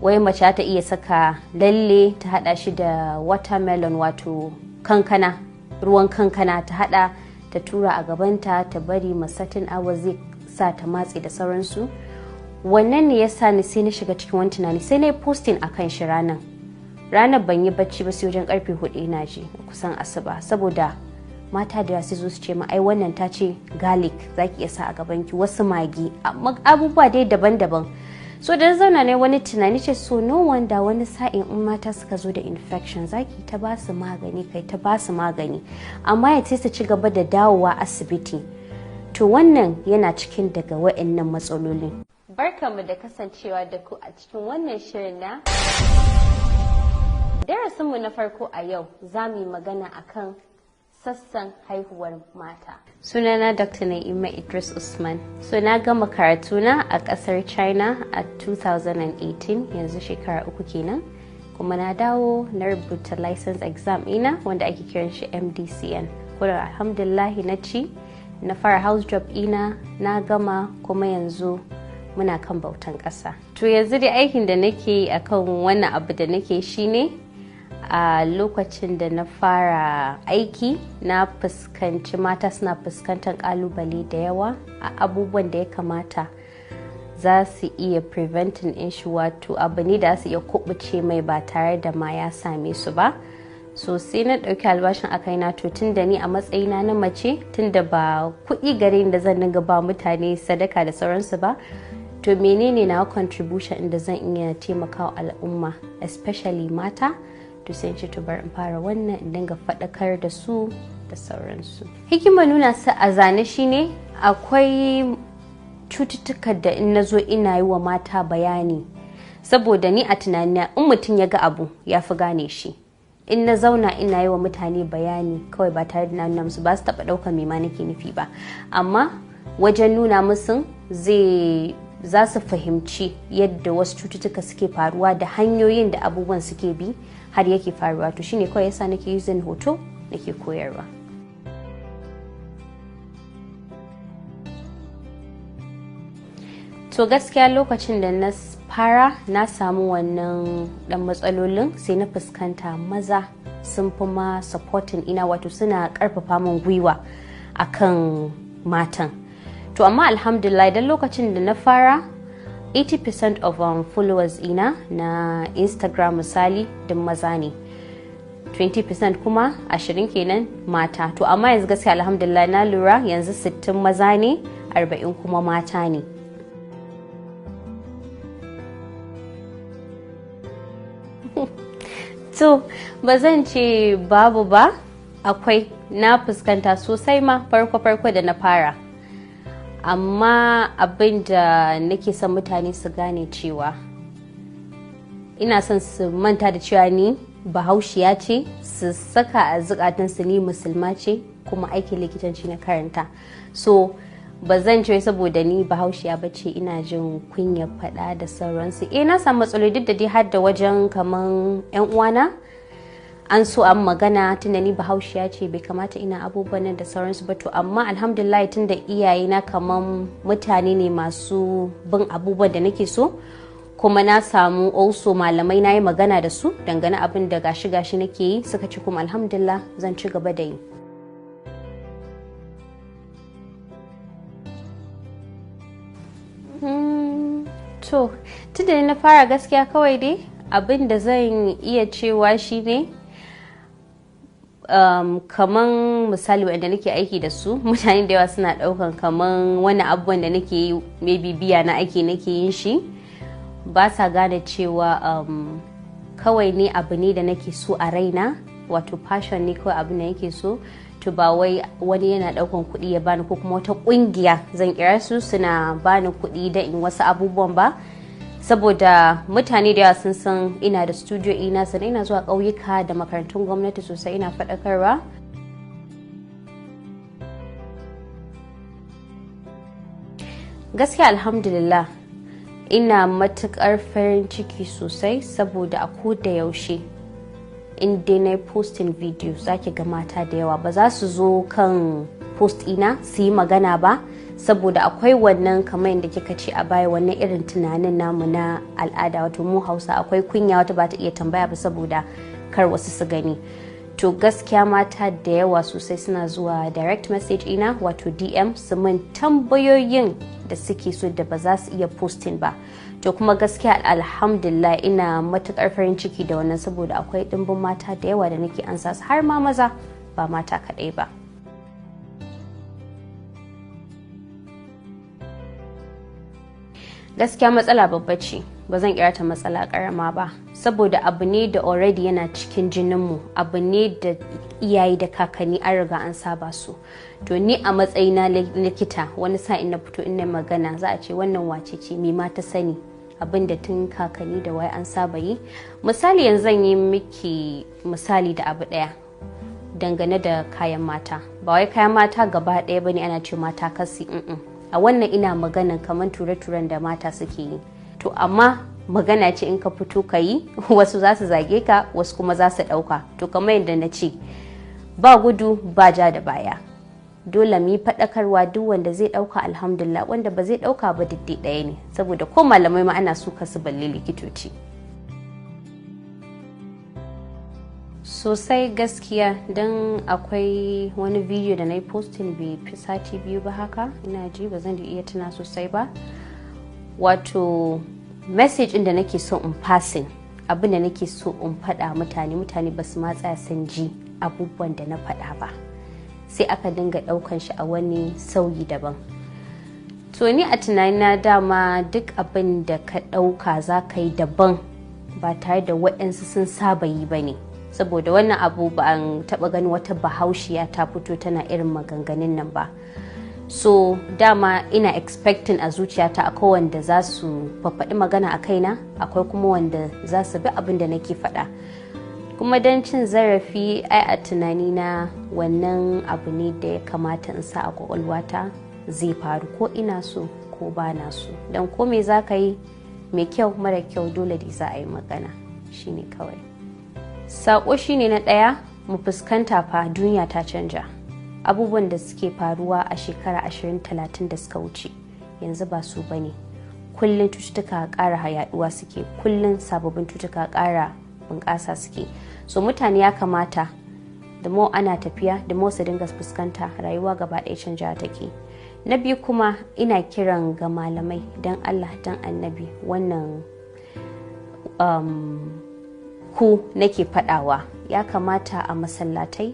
Wai mace ta iya saka lalle ta hada shi da watermelon, wato kankana, ruwan kankana, ta hada ta tura a gabanta ta bari masatin awa zai sa ta matse da sauransu. Wannan ne ya sa ni sai na shiga cikin wani tunani, sai na yi posting a kan shi ranar. Ranar ban yi bacci ba sai wajen karfe 4 ina ji kusan asuba, saboda mata da su zo su ce ma ai wannan ta ce garlic zaki iya sa a gabanki, wasu magi, abubuwa dai daban-daban. So da zauna ne wani tunani ce, so no wonder wani sa'in in mata suka zo da infection zaki ta ba su magani, kai ta ba su magani, amma ya ce su ci gaba da dawowa asibiti. To wannan yana cikin daga wa'annan matsalolin. Barkanmu da kasancewa da ku a cikin wannan shirin na darasinmu na farko. A yau za mu yi magana akan sassan haihuwar mata. Sunana Dr. Na'ima Idris Usman. So na gama karatuna a kasar China a 2018, yanzu shekara 3 kenan. Kuma na dawo na rubuta license exam ina wanda ake kiran shi MDCN. Kuma alhamdulillahi na ci, na fara house job ina, na gama, kuma yanzu muna kan bautan ƙasa. To yanzu dai aikin da nake yi akan wannan abu da nake shine, a lokacin da na fara aiki na fuskanci mata suna fuskantar kalubale da yawa a abubuwan da ya kamata za su iya preventing in shi, wato abu ne da su iya kubuce mai ba tare da ma ya same su ba. So sai na ɗauki albashin a kaina, to tun da ni a matsayina na mace, tun da ba kuɗi gare ni da zan dinga ba mutane sadaka da sauransu ba, to menene na contribution inda zan iya taimakawa al'umma, especially mata? To sai ce to bar in fara wannan in dinga faɗakar da su da sauransu. Hikimar nuna su a zane shine akwai cututtukan da in nazo ina yi wa mata bayani, saboda ni a tunanina in mutum ya ga abu ya fi gane shi. In na zauna ina yi wa mutane bayani kawai ba tare da na nuna musu ba, su taɓa ɗaukar me ma nake nufi ba, amma wajen nuna musu zai za su fahimci yadda wasu cututtuka suke faruwa da hanyoyin da abubuwan suke bi har yake faruwa. To shine kawai yasa nake using hoto nake koyarwa. To gaskiya lokacin da na fara na samu wannan dan matsalolin, sai na fuskanta maza sun fi ma supporting ina, wato suna karfafa min gwiwa akan matan. To amma alhamdulillah, dan lokacin da na fara 80% of followers ina na Instagram misali din maza ne, 20% kuma 20 kenan mata. To amma yanzu gaskiya alhamdulillah na lura yanzu 60 maza ne, 40 kuma mata ne. To ba zan ce babu ba, akwai, na fuskanta sosai ma farko-farko da na fara. Amma abin da nake son mutane su gane cewa ina son su manta da cewa ni bahaushiya ce, su saka a zukatansu ni musulma ce kuma aikin likitanci na karanta. So ba zan ce saboda ni bahaushiya ba ce ina jin kunyar faɗa da sauransu. Na samu matsaloli duk da dai har da wajen kaman yan uwana an so an magana tunda ni bahaushiya ce bai kamata ina abubuwan nan da sauransu ba. To amma alhamdulillah tunda iyayena kaman mutane ne masu bin abubuwan da nake so, kuma na samu also malamai na yi magana da su dangane abin da gashi gashi nake yi, suka ce kuma alhamdulillah zan ci gaba da yi. To tunda na fara gaskiya kawai dai abin da zan iya cewa shine kaman misali wanda nake aiki da su, mutane da yawa suna daukan kaman wani abubuwan da nake yi maybe biya na aiki nake yin shi, ba sa gane cewa kawai ne abu ne da nake so a raina, wato passion ne kawai abu da nake so. To ba wai wani yana daukan kuɗi ya bani ko kuma wata kungiya zan kira su suna bani kuɗi da in wasu abubuwan ba, saboda mutane da yawa sun san ina da studio ina, sannan ina zuwa ƙauyuka da makarantun gwamnati sosai ina faɗakarwa. Gaskiya alhamdulillah ina matuƙar farin ciki sosai, saboda a koda yaushe in dai na posting video zaki ga mata da yawa ba za su zo kan Post ina su yi magana ba, saboda akwai wannan, kamar yadda kika ce a baya, wannan irin tunanin namu na al'ada, wato mu Hausa akwai kunya, wata ba ta iya tambaya ba saboda kar wasu su gani. To gaskiya mata da yawa sosai suna zuwa direct message ina, wato DM, su min tambayoyin da suke so da ba za su iya posting ba. To kuma gaskiya alhamdulillah, ina matukar farin ciki da wannan, saboda akwai dimbin mata da yawa da nake ansa su, har ma maza, ba mata kaɗai ba. Gaskiya matsala babba ce, ba zan kira ta matsala karama ba, saboda abu ne da already yana cikin jininmu, abu ne da iyaye da kakanni an riga an saba su. To ni a matsayina likita, wani sa'in na fito ina magana, za a ce wannan wace ce, me ma ta sani, abin da tun kakanni da wai an saba yi. Misali, yanzu zan yi miki misali da abu ɗaya dangane da kayan mata. Ba wai kayan mata gaba ɗaya bane ana ce mata kasi, a wannan ina maganan kamar ture-turen da mata suke yi. To amma magana ce in ka fito ka yi, wasu za su zage ka, wasu kuma za su ɗauka. To kamar yadda na ce, ba gudu ba ja da baya, dole mu yi faɗakarwa. Duk wanda zai ɗauka, alhamdulillah, wanda ba zai ɗauka ba, diddi ɗaya ne, saboda ko malamai ma ana suka su, balle likitoci. Sosai gaskiya, don akwai wani bidiyo da na yi posting bai fi sati 2 ba haka, ina ji, ba zan iya tuna sosai ba. Wato message da nake so in passing, abin da nake so in faɗa mutane, mutane ba su ma tsaya sun ji abubuwan da na faɗa ba, sai aka dinga ɗaukan shi a wani sauyi daban. To ni a tunanina dama duk abin da ka ɗauka za ka yi daban ba tare da waɗansu sun saba yi ba ne, saboda wannan abu ba an taɓa ganin wata Bahaushiya ta fito tana irin maganganun nan ba. So dama ina expecting a zuciyata akwai wanda za su faɗi magana a kaina, akwai kuma wanda za su bi abin da nake faɗa. Kuma don cin zarafi, ai a tunanina wannan abu ne da ya kamata in sa a kwakwalwata zai faru, ko ina so ko ba na so, don ko me za ka yi, mai kyau mara kyau, dole da za a yi magana. Shine kawai sako. Shine na ɗaya, mu fuskanta fa duniya ta canja. Abubuwan da suke faruwa a shekara 20, 30 da suka wuce yanzu ba su bane. Kullum cututtuka ƙara yaduwa suke, kullum sababbin cututtuka ƙara bunƙasa suke. So mutane ya kamata da mo ana tafiya da mo su dinga fuskanta rayuwa gaba ɗaya canja take. Na biyu kuma, ina kiran ga malamai, don Allah don Annabi, wannan ku nake faɗawa, ya kamata a masallatai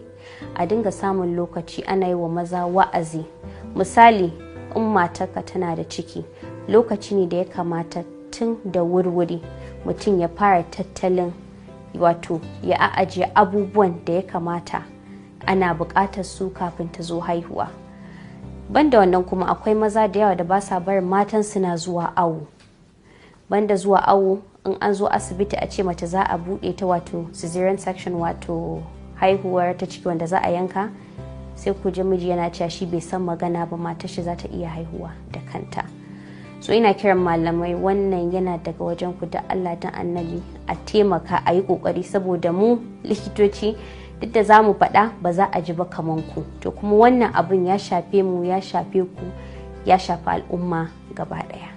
a dinga samun lokaci ana yi wa maza wa'azi. Misali, in matarka tana da ciki, lokaci ne da ya kamata tun da wurwuri mutum ya fara tattalin, wato ya ajiye abubuwan da ya kamata ana buƙatar su kafin ta zo haihuwa. Banda wannan kuma, akwai maza da yawa da ba sa barin matan suna zuwa awo. Banda zuwa awo, in an zo asibiti a ce mace za a buɗe ta, wato cesarean section, wato haihuwar ta ciki wanda za a yanka, sai ku ji miji yana cewa shi bai san magana ba, matar shi za ta iya haihuwa da kanta. So ina kiran malamai, wannan yana daga wajen ku, da Allah dan Annabi a taimaka a yi kokari, saboda mu likitoci duk da za mu faɗa ba za a ji ba kaman ku. To kuma wannan abun ya shafe mu, ya shafe ku, ya shafi al'umma gaba ɗaya.